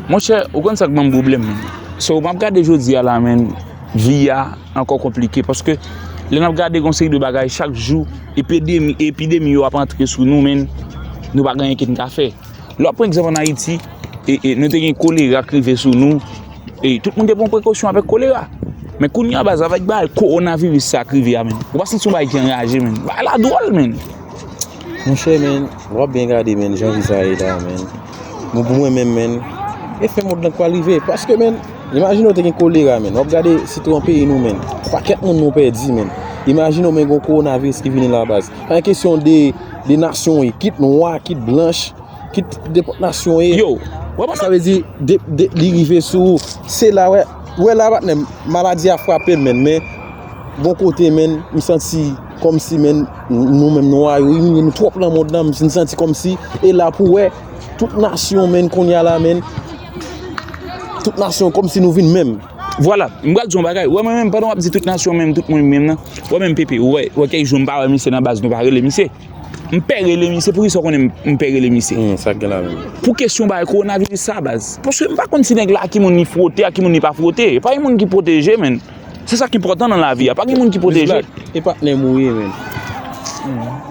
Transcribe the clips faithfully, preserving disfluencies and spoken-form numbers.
Monchè, ou konn sa k ban m pwoblèm, menn. So, m ap gade jodi a la, menn, vi a ankò konplike, paske lè n ap gade gon seri de bagay, chak jou, epidemi, epidemi yo ap antre sou nou, menn, nou pa gen anyen ke n ka fè. Lè w ap pran egzanp ann Ayiti, e, e, nou te gen kolera k rive sou nou, e tout moun te pran prekosyon avèk kolera. Men kounye a, baz, avèk bagay kowonaviris sa k rive a, menn, ou pa santi yon bagay ki anraje, menn? Bagay la dwòl, menn. Monchè, menn, w ap byen gade, menn, jan vi sa ye la, menn. Bon, pou mwen menm, menn, e fen mond lan k pral rive. Paske, menn, imajine w te gen kolera, menn. W ap gade sitou an peyi nou, menn. Pakèt moun nou pèdi, menn. Imajine w, menn, gon kowonaviris ki vini la, baz. Pa gen kesyon de, de nasyon w ye, kit nwa, kit blanch, kit nenpòt nasyon w ye. Yo, w ap Sa vle di, de, de, li rive sou ou. Se la, wè, wè la, patnè m, maladi a frape m, menn, men gon kote, menn, m santi kòmsi, menn, nou menm nwa yo, imilye nou twòp nan mond lan, m santi kòmsi, e la pou wè, tout nasyon, menn, kounye a la, menn, tout nasyon kòmsi nou vin menm. Vwala, m pral di yon bagay. Wè mwen menm, pandan w ap di tout nasyon menm, tout moun menm nan, wè menm Pepe, wè, wè kèk jou m pa wè misye nan baz, nou pa rele misye. M pè rele misye, poukisa w konnen m, m pè rele misye? Hmm, sa k gen la menm? Pou kesyon bagay kowonaviris sa, baz. Paske m pa konn si nèg la a ki moun li fwote, a ki moun li pa fwote. E pa gen moun ki pwoteje, menn. Se sa ki enpòtan nan lavi a. Pa gen moun ki pwoteje. Black, e patnè m ou ye, menn.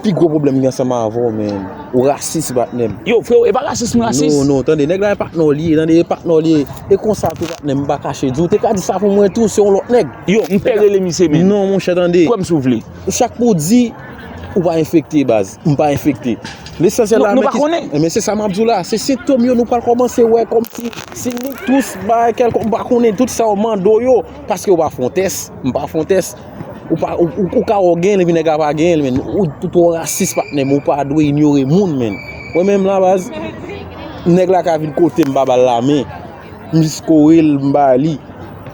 Pi gwo pwoblèm m gen ansanm avè w, menn. Ou rasis, patnè m. Yo, freo, e pa rasis m rasis. Non, non, tande, nèg la e patnè w li ye, tande, e patnè w li ye. E konsa tou, patnè m, m pa kache di w. Ou te ka di sa pou mwen tou, se yon lòt nèg. Yo, m pè rele misye, menn. Non, monchè, tande. Kwè m si w vle. Chak pou w di, ou pa enfekte, baz. M pa enfekte. Lesansyèl la, nou, nou pa konnen. Men se sa m ap di w la. Se sentòm yo nou pral kòmanse wè kòmsi, si nou tous bay kèlkonk, m pa konnen tout sa w mande w yo. Paske w pa fè yon tès, m pa fè yon tès. Ou pa, ou, ou, ou ka wè w genyen l, epi nèg la pa genyen l, menn. Ou, ou twò rasis, patnè m. Ou pa dwe inyore moun, menn. Mwen menm la, baz, nèg la ka vin kote m, m pa ba l lamen. M jis kore l, m ba li.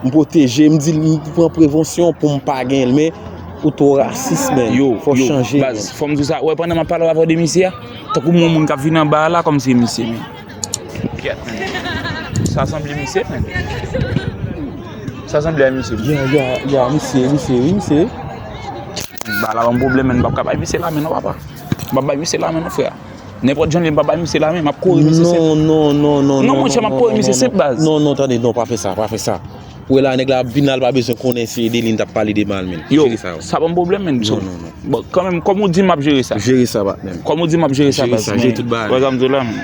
M pwoteje, m di l, m pran prevansyon pou m pa genyen l, men ou twò rasis, menn. Yo, fò w chanje, baz, menn. Fò m di w sa, wè, pandan m ap pale avè w de misye a, tankou m wè yon moun k ap vin anba a la, kòmsi misye, menn. Kèt, menn. Sa sanble misye, menn. Sa sanble a misye. Ya, ya, ya, misye, misye, wi, misye. Ba la ban m pwoblèm, menn, m p ap ka bay misye lamen, non, papa. M p ap bay misye lamen, non, frè. Nenpòt jan li ye, m p ap bay misye lamen, m ap kore misye senp. Non, non, non, non, non, monchè, m ap kore misye senp, baz. Non, non, tande, non, pa fè sa, pa fè sa. Ou wè la, nèg la ap vin la, l pa bezwen konnen se de li n t ap pale de mal, menn. Yo, jere sa, yo. Sa ban m pwoblèm, menn. Non, non, non. Bon, kanmenm, kòm ou di m, m ap jere sa. Jere sa, patnè m. Kòm ou di m, m ap jere sa, baz. Jere sa, jere tout bagay. Wè sa m di w la, menn.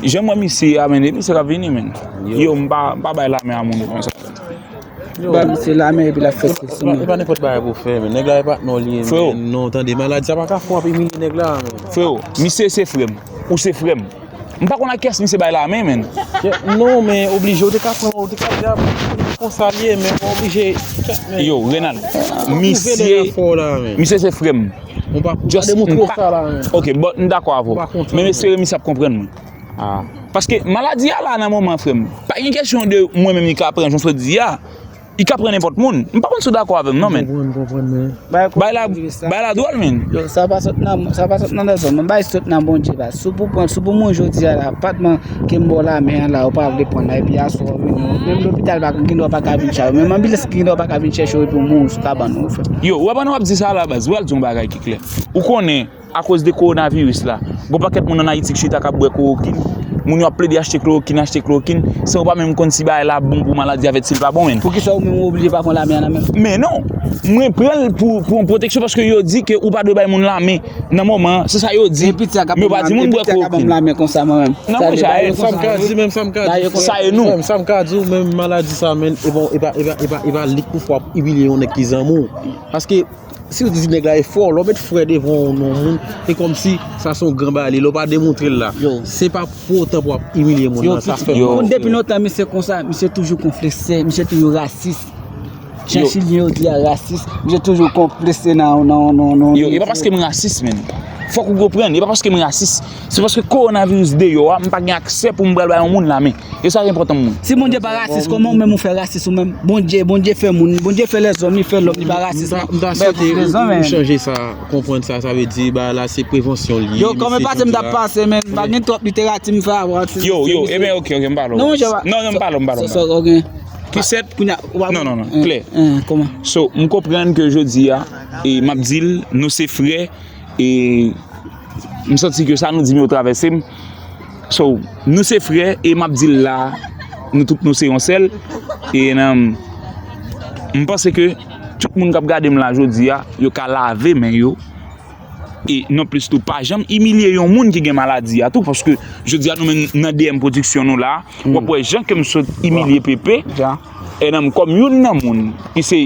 Jan m wè misye a, menn, e misye k ap vini, menn. Yo, m pa, m pa bay lamen a moun konsa. Ba misye lamen epi l ap fè sèks sou mwen. E pa nenpòt bagay pou w fè, menn. Nèg la e patnè w li ye, menn. Non, tande, maladi sa pa ka fè w ap imilye nèg la, menn. Freo, misye se frè m. Ou se frè m. M pa konn ak kiyès misye bay lamen, menn. Non, men oblije, ou te ka pran, ou te ka di a, konsa li ye, men ou oblije. Yo, Renald, misye, misye se frè m. Just, m pa, ok, bon, m dakò avè w. Men m espere misye ap konprann mwen. Paske maladi a la nan moman, frè m. Pa gen kesyon de mwen menm li ka pran, jan w sot di a. Li ka pran nenpòt moun. M pa konn si w dakò avè m, non, menn. Bay la, bay la dwòl, menn. Yo, sa pa sot nan, sa pa sot nan dezòd, non. Bay sot nan Bondye, baz. Si w pou pran, si w pou mouri jodi a la, pa t manke m ba w lamen an la, ou pa vle pran l la, epi aswè w vini, menm lopital pa gen dwa pa ka vin chèche w, menm anbilans gen dwa pa ka vin chèche w, epi w mouri sou kabann ou, frè m. Yo, ou wè pandan w ap di sa la, baz, m pral di w yon bagay ki klè. Ou konnen, akoz de kowonaviris la, gon pakèt moun ann Ayiti k chita k ap bwè klorokin. Moun yo ap plede achte klorokin, achte klorokin, san yo pa menm konn si bagay la bon pou maladi a, avèk si l pa bon, menn. Poukisa ou menm ou oblije pa pran lamen an nan men w? Men non, mwen pran l pou, pou yon pwoteksyon, paske yo di ke ou pa dwe bay moun lamen nan moman an, se sa yo di. Men yo pa di moun bwè klorokin. Lamen konsa, mwen menm. Non, monchè, sa m ka di, menm sa m ka di, sa e nou. Sa m ka di w, menm maladi sa, menn, e bon, e pa, e pa, e pa, e pa lik pou fè w ap imilye yon nèg ki zanmi w. Paske, si w di nèg la e frè w, lè w met frè devan yon non moun, e kòmsi sa se yon gran bagay li ye, lè w pa demontre l la. Se pa pou otan pou w ap imilye moun nan, sa fè mal. Moun depi lontan, misye konsa, misye toujou konplekse, misye toujou rasis. Jan Chilyen yo di a, rasis, misye toujou konplekse nan, nan, nan, nan. Yo, e pa paske m rasis, menn. Fòk ou konprann, e pa paske m rasis. Se paske kowonaviris deyò a, m pa gen aksè pou m pral bay yon moun lamen. E sa ki enpòtan pou mwen. Si Bondye pa rasis, kòman ou menm ou fè rasis ou menm? Bondye, Bondye fè moun, Bondye fè lèzòm, li fè lòm, li pa rasis. M ta, m ta swete ou, ou chanje sa, konprann sa, sa vle di, ba la se prevansyon li ye. Yo, kòman pase m t ap pase, men m pa gen twòp literati m fè avè yo. Yo, yo, ebyen, oke, oke, m pa lòm. Non, non, m pa lòm, m pa lòm. Ki sèt? Non, non, non, klè. Kòman? So, m konprann ke jodi a, e m ap di l, nou se frè, e m santi ke sa nou di m yo travèse m. So, nou se frè, e m ap di l la, nou tout nou se yon sèl. E nan, m panse ke tout moun k ap gade m la jodi a, yo ka lave men yo. E non plis tou, pa janm imilye yon moun ki gen maladi a tou, paske jodi a nou menm nan D M Pwodiksyon nou la, w ap wè jan ke m sot imilye Pepe. E nan, kòm youn nan moun ki se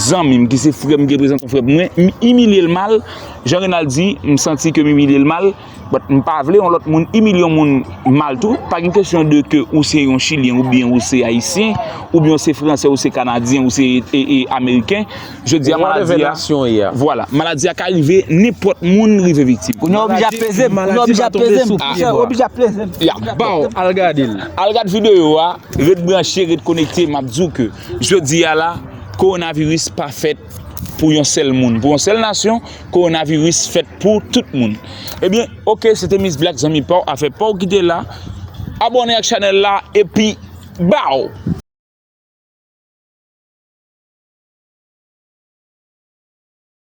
zanmi m, ki se frè m, ki reprezante yon frè pou mwen, m imilye l mal. Jan Renald di, m santi ke m imilye l mal. But m pa vle yon lòt moun imilye yon moun mal tou. Pa gen kesyon de ke ou se yon Chilyen oubyen ou se Ayisyen, oubyen ou se Fransè, ou se Kanadyen, ou se e, e, Ameriken. Jodi a, maladi a, vwala, maladi a ka rive, nenpòt moun rive viktim. Kounye a oblije ap peze m, kounye a oblije ap peze m, kounye a oblije ap peze m. Ya, baw, al gade l. Al gade videyo a, ret branche, ret konekte, m ap di w ke jodi a la, kowonaviris pa fèt pou yon sèl moun, pou yon sèl nasyon, kowonaviris fèt pou tout moun. Ebyen, oke, se te Miss Black, zanmi pa w, afè pa w ki te la. Abòne ak chanèl la, epi baw!